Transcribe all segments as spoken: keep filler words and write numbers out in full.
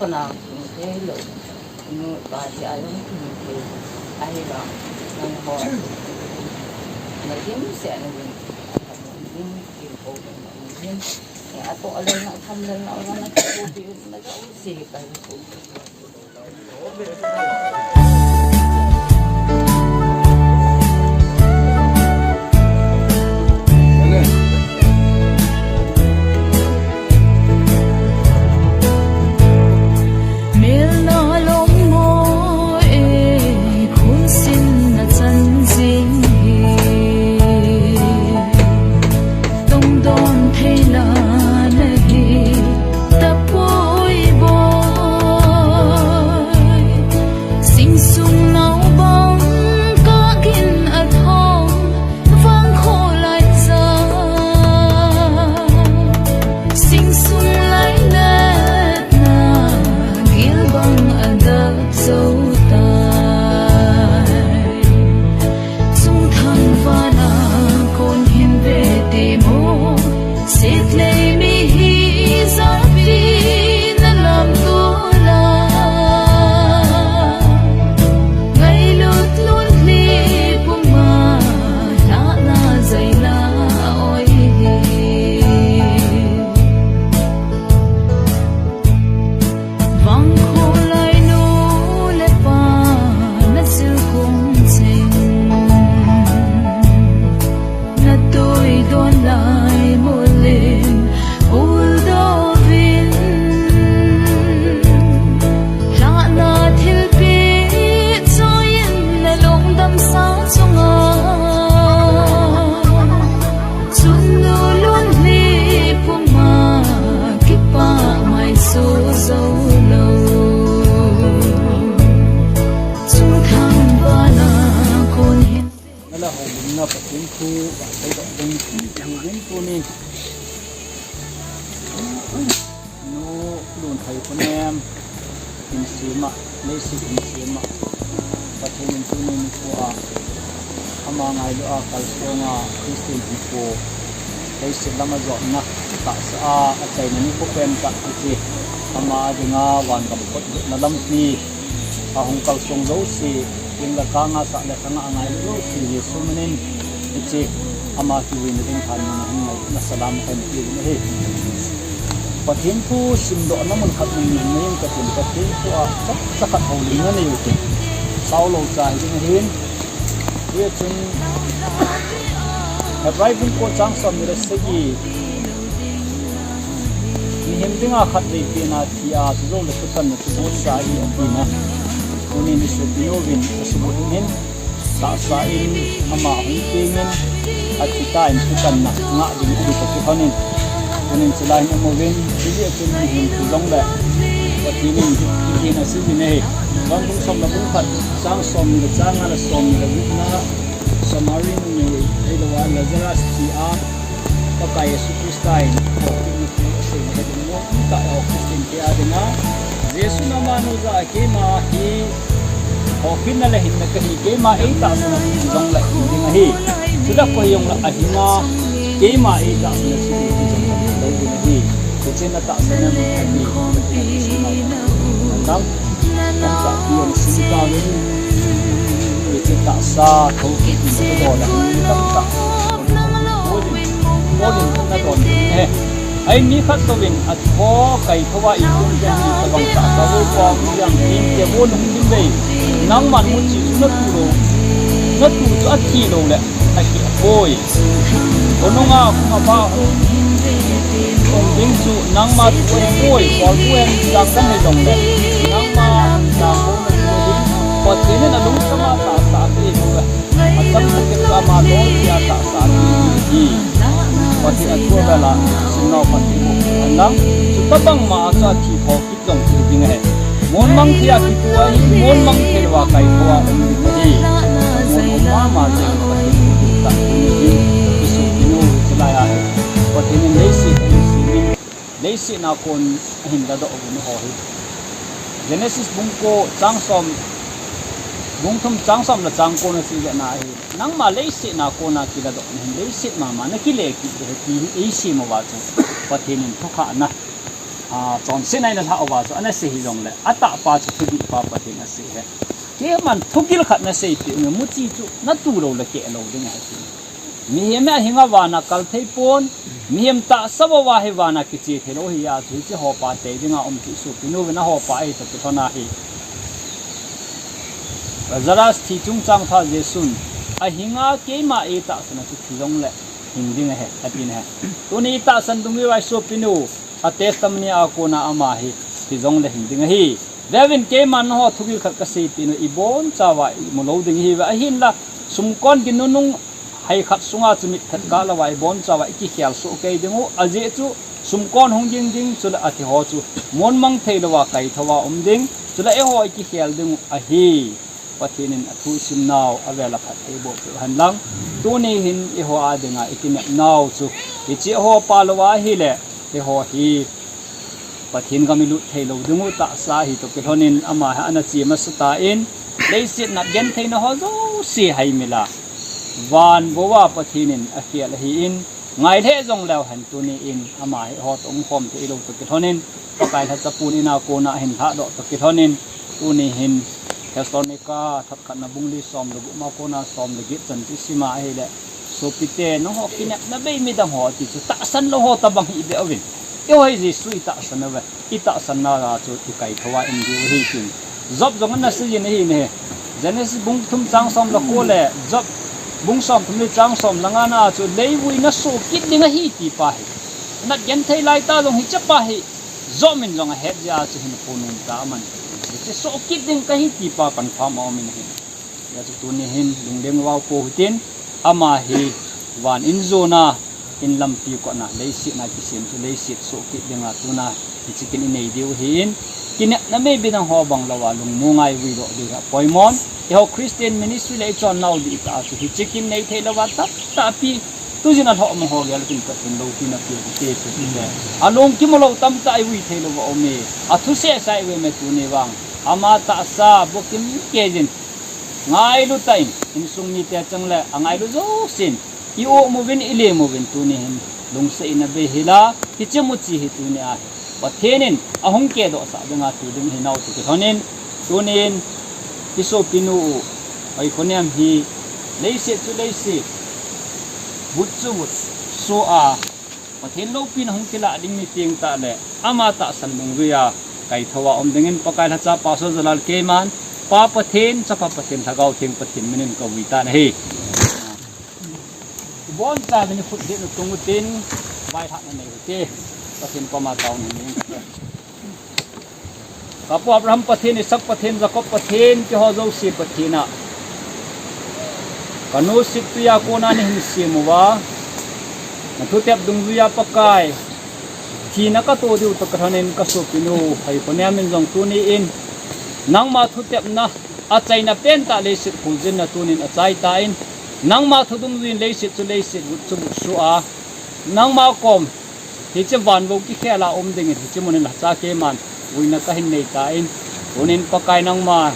Na, kei lo. Nu, pa ti a lo, kei. Ahi ba. Nang ho. Na dim se na dim. Dim ki ko na dim. Eh, ato a lo na tham lo na, na ko ti na lo si ka ko. Nala houlimna Pathen thu, vang seidoh ding, houlim tuni. Nu Lunthei Phunem, in sima, leiset in sima. Pathen in tuni nikho a, ama ngailu a, kalsong a, Christian hinkho, leiset lama jotna, tahsa a, achaina nikho pen tah hiche, ama dinga vangam kotna lampi, ahung kalsong jouse, ding le kang a sah le sang a angailu jouse, Jesu minin, hiche, ama kivuina ding thaneina hin ngaina salam kahin pe uvin ahi. Pathen thu simdohna mun khat nang nang nei in katin, Pathen thu a chomcha khat houlimna nei utin. Saulou cha hiding ahin. Hijeh chun Hebrai bung ko chang somni le sagi. Mihem dinga khatvei pen a thi a, chujou le thutanna chu botsa ahi atina. Tunin isopi uvin asubut in, tahsa in ama hung pengin, athi tan thutanna ngah ding chu kakilhonin. Tunin chulai in umuvin, hijeh chun mihem thi jongle Pathen in hiti hin asei jin ahi. Johan bung som le bung khat, chang somni le chang nga le somni le gupna, Samari numei ahilouleh Lazarus thi a, Pakai Jesu Christa in, Christian te a dinga, Jesun amanu jah a keima hi, haokipna le hinna kahi, keima eitahsan a thi jongle hing ding ahi. Chule koi jongle ahinga, keima eitahsan a thi jongle hing ding ahi. Hiche na tahsan em ahi. Dam, dam tahpi jong sim tauvin. Hiche tahsa, thokit in kidon a, dam tah. Paul in, Paul in nadon e. Ahin mi khat touvin, athi ho kaithou a ikum jong hi tabang tah, ka vo pa, jang tin te vo nung tin dei. Nangman muchi chu natu lou. Natu chu athi lou le, ahi apoi. Khonunga khuma pa hung ding chu nangma thu ahipoi, Paul thu ahin jang kan hei jongle. Nangma jang ho natu ding. Pathen in alungsang a tahsa ape lou le. Achang khat chu ama dol tia tahsa ape hi. Pathen a thu avel a, simnao Pathen in ahin lang. Chutabang ma a chu athi ho kit jong chu ding ahi. Mon mang thei a kitu ahi, mon mang thei lou a kaithou a um ding ahi. Mon um mama jeng Pathen in tah ding ahi. Isu kinu chulai ahi. Pathen in leiset ahin semin. Leiset a kon ahin ladoh uvin ho hi. Genesis bung ko chang som, bung thum chang som le chang ko na chu vena ahi. Nangma leiset a kon a kiladoh nahin, leiset mama nakile kit ding ahi ti hi eisem uva chu Pathen in thukhahna. A, chonsetna in alhah uva chu ana sei hijongle, atahpa chu thudihpa Pathen asei ahi. Keiman thugil khat naseipeh inge, muchi chu natu lou le keh lou ding ahi. Mihem hi ahinga vana kal thei pon, mihem tahsa bou a hi vana kiche thei lou ahi a chu hiche hopa tei dinga um chu i sopinu vin ahopa ahi toh kilhon ahi. Lazarus thi chungchang pha Jesun, ahinga keima eitahsan a chu thi jongle hing ding ahi, atin ahi. Tuni itahsan dungjuiya i sopinu, a testimony a kona ama hi thi jongle hing ding ahi. Veuvin, keiman nangho thugil khat kaseipeh u, ibonchauva imu lou ding ahiuve, ahinla sumkon ginunung hai khat sunga chu mitphet kah louva ibonchauva ikikhel soh kei dingu, ajeh chu sumkon hung ging ding, chule athiho chu monmang thei louva kaithouva um ding, chule eiho ikikhel dingu ahi. Pathen in athu isimnau avel aphat eiboh peh uhen lang. Tuni hin eiho a dinga ikinepnau chu hiche hopa louva ahile, eiho hi Pathen gam ilut thei lou dingu tahsa ahi toh kilhon in ama hi ana che masa tan, leiset natgentheina ho jouse haimil a, van bou a Pathen in akhel ahin, ngai lheh jong leu hen tuni in ama hi eiho toh umkhom thei lou toh kilhon in, Pakai lhacha pon in a kona ahin lhahdoh toh kilhon in, tuni hin Thessalonica thot khatna bung li som le gup ma kona som le get chan chu isima ahile, sopite, nangho kinepna bei midang ho ati chu tahsan lou ho tobang hih beh uvin. Eiho hi Jesu itahsan uve. Itahsanna a chu ikaithouva um diu ahi tin Job jong ana seijin ahi ne. Genesis bung thum chang som le ko le Job bung som thum le chang som le nga na chu leivui nasoh kit ding ahi ti pa hi. Natgenthei laitah jong hiche pa hi Job in jong ahet jeh a chu hinkho nungta aman. Hiche soh kit ding kahi ti pa confirm a um in ahi. Hijeh a chu tuni hin lungleng uva pou hitin, ama hi van in jona, in lampi kona, leiset a kisem chu leiset soh kit dinga tuna hiche kin inei diu ahin, kinepna mei midang ho bang louva lungmong a ivui doh diu hi apoimon. Eiho Christian ministry le ichonnau dihtah a chu hiche kin nei thei louva tamtah pi, tujin alhoh mang ho gel kin Pathen loupina pe ute pu kit le, alung kimu lou tamtah ivui thei louva um e, athuseh sa ivui me tuni vang. Ama tahsa bukim keijin, ngailu tah in, insung mite chang le angailu jousen, i-um uvin, ilem uvin tuni hin lungset in abei hila, hiche muchi hi tuni ahi Pathen in ahung kedohsah dinga tu ding hinau toh kilhon in, tunin i sopinu u Hoikhonem hi leiset chu leiset, vut chu vut soh a, Pathen loupina hung kilah ding ni teng tah le, ama tahsan dungjuia kaithouva um dingin Pakai lhacha Pastor Jalal keiman, Pa Pathen, Chapa Pathen, Lhagao Theng Pathen minin kavui tan ahi. Ibonchauvin ikhut dihna tung utin, vailhahna nei ute. Pathen koma taona nei. Ka pu Abraham Pathen, Isaac Pathen, Jacob Pathen, keiho jouse Pathen a, kanu Sitpi a kona nahin sem uva, nathutep dungjuia Pakai, thina katoh diu toh kilhon in ka sopinu Hoikhonem in jong tuni in, nangma thutepna, achaina pentah leiset kholjinna tunin achai tan, nangma thu dungjuiin leiset chu leiset, vut chu vut soh a, nangma kom, hiche van bou kikhel a um dingin hiche mun in lhacha keiman vuina kahin nei tan, tunin Pakai nangma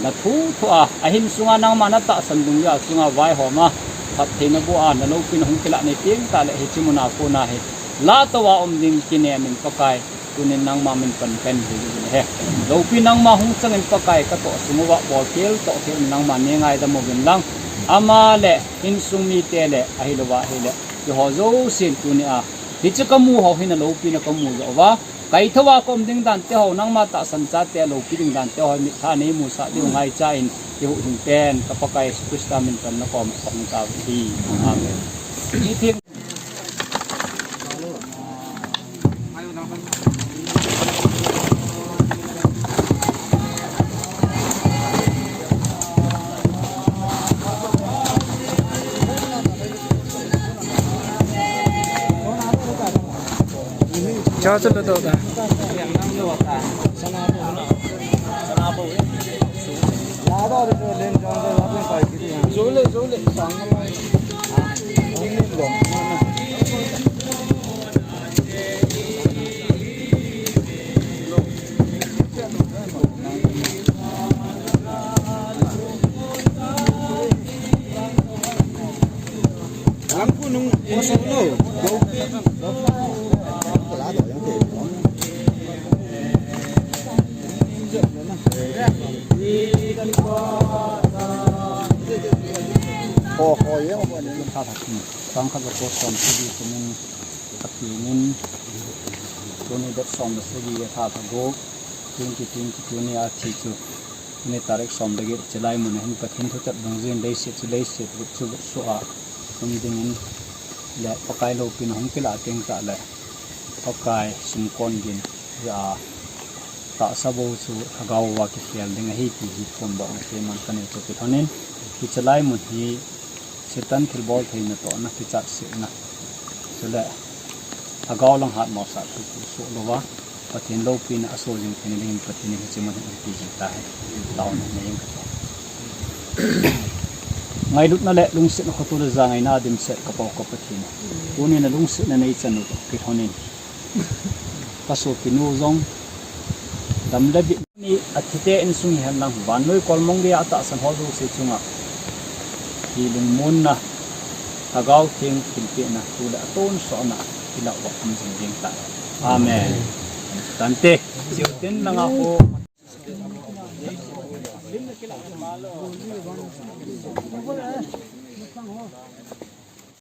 nathu thu a, ahin sunga nangma natahsan dungjuia chunga vaihom a, phattheina boh a, naloupina hung kilah ni teng tah le hiche mun a kona hi, lahtouva um ding kinem in Pakai, tunin nangma min pan kahin vuiyu ahi. Loupi nangma hung changin Pakai katoh sung uva bolkhel tohkhel in nangman neingaidam uvin lang, ama le insung mite le ahilouva ahile, keiho jousen tunia hiche kamu ho hi naloupina kamu joh uva, kaithouva kaum ding dan teho, nangma tahsan chate loupi ding dan teho mitlha neimusah diu ngaicha in, eihuhhing pen ka Pakai Jesu Christa min pan nakoma kahung tauve. Amen. Nitheng Langku nung kosong no. Go. Go. Ho, ho, ye, ho, ye. Tha tha kin. Tang khat za ko som sagi kumin. Pathen in. Tuni date som le sagi a tha tha gup. Twenty twenty-two ni a thi chu. Tuni tarik som le get chilai mun hin Pathen thu chat dong jin leiset chu leiset, vut chu vut so a. Hung ding in. Le Pakai loupina hung kila teng tah le. Pakai sumkon gin. Ja. Tahsa bou chu lhagao uva kikhel ding ahi ti hi phondohna keiman kanei chu kilhonin, hiche lai mun hi Satan thilbol theina toh na kichat sehna. Chule lhagao lang hatmo sah thu thu soh louva, Pathen loupina aso jing theina dingin Pathen in hiche mun hi umpi jing tahen. Taona nei inge kati. Ngailutna le lungsetna khoto le jangaina dimset kapau ka Pathen. Tunin nalungsetna neichan u kilhonin. Kasopinu jong dam le bit ni athite insung hihen lang vannoi kolmong geiya atahsan ho jouse chunga hi lungmonna, Lhagao Theng thilpehna, tu le atonsotna, ilah uva um jing ding tah. Amen. Tante, chiu tin langa ho.